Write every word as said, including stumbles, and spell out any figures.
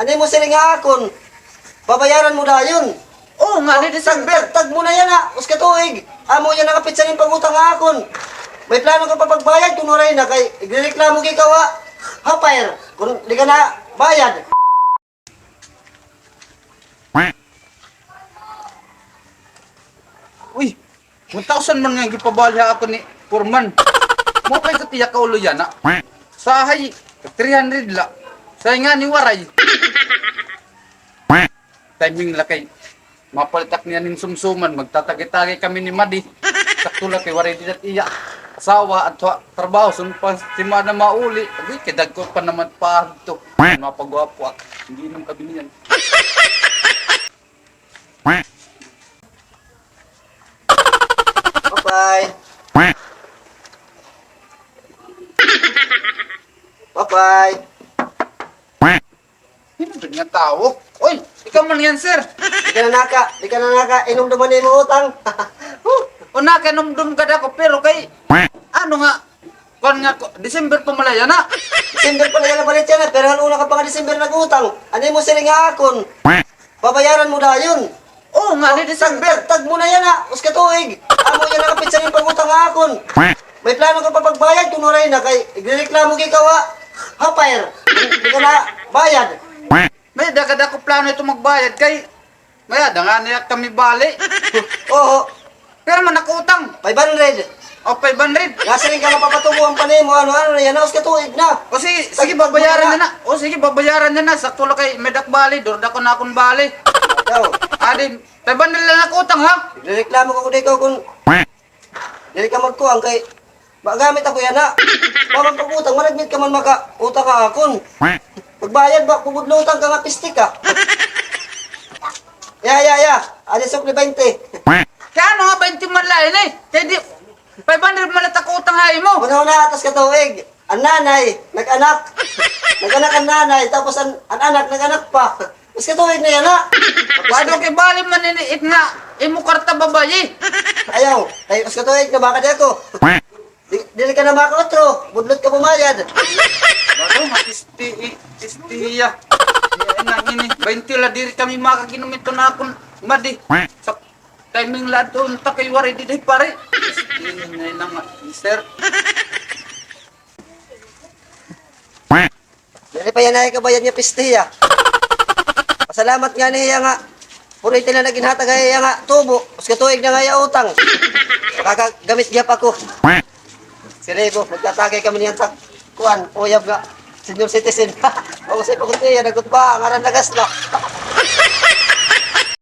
Ano imo siring nga akon? Babayaran mo dayon. Oo nga, ni December. Tag-, tag-, tagtag mo na yana, usa ka tuig. Amo yana nga petsa nim pag-utang nga akon. May plano ka pa pagbayad? Kun waray na, kay igrereklamo gihap ikaw ha higher power kun di ka na bayad. Uy, one thousand man nga gipabali ha akon ni foreman. Maupay gad iya kaulo yana. Usahay three hundred la. Usahay ngani waray. Timing la kay mapalit ak niyan hin sumsuman, magtatagay-tagay kami ni Madi. Sakto la kay waray dida it iya asawa adto ha trabaho, sunod pa semana mauli. Agoy, kay dagko pa naman pa adto. Mapagwapo ak. Hindi inom kami niyan. Papay. Papay. Sino ba nga tawo? Oy, ikaw man yan, sir. Di ka na naka, di ka na naka, inom naman imo utang. O, nakainumdum gad ako, pero kay, ano nga, kuan nga, ko-, December pa man la yana. December pa man la yana, balik yana, pero han una ka pa nga December nag-utang. Ano imo siring nga akon? Babayaran mo dayon. Oo nga, ni December. Tag-, tagtag mo na yana, usa ka tuig. Amo yana nga petsa nim pag-utang nga akon. May plano ka pa pagbayad, kun waray na, kay igrereklamo gihap ikaw ha higher power kun di ka na bayad. May-ada gad ako plano ito magbayad kay may-ada ngani kami bali. Oo. Pira man ak utang? Five hundred. O, five hundred. Nasiring ka mapapatubo an panimo, ano, ano na yana, usa ka tuig na. O, sige, sige, babayaran na na. O, sige, babayaran na na. Sakto la kay may-ada ak bali, duro-duro na akon bali. Ikaw. Adi, five hundred la an ak utang, ha? Nagrereklamo ka gud ikaw kun diri ka magkuan kay magamit ako yana. Wa man pag-utang, managmit ka man makautang ha akon. Magbayad ba, pabudlot ka nga piste ka. Ya, ya, ya. Adi, sukli baynte. Kay ano nga baynte man la ini? Kay di, five hundred man la it ak utang ha imo. Una, una, atas ka tuig. An nanay, nag-anak. Nag-anak an nanay, tapos an, an anak, nag-anak pa. Usa ka tuig na yana. Wa daw kay bali man ini it nga imo karta babayi. Ayaw, ay, usa ka tuig na, baka di ako. Di, diri ka na makautro, budlot ka pumayad. Wa daw, matisti, i-, tistiya. Yan na ini, baynte la, diri kami makaginom ito na akon madi. Sa timing la doon, takay waray didi, pare. Tisti na nga, sir. Diri pa yana ikabayad nga piste hiya. Pasalamat ngani hiya nga puro ito la an ginhatag ha iya nga tubo. Usa ka tuig na nga iya utang. Makakagamit gihap ako. Siribo, magtatagay kami niyan sa kuan, uyab nga senior citizen. Ako sa ipagkuntiya, nagkutba, ngaran na gas na.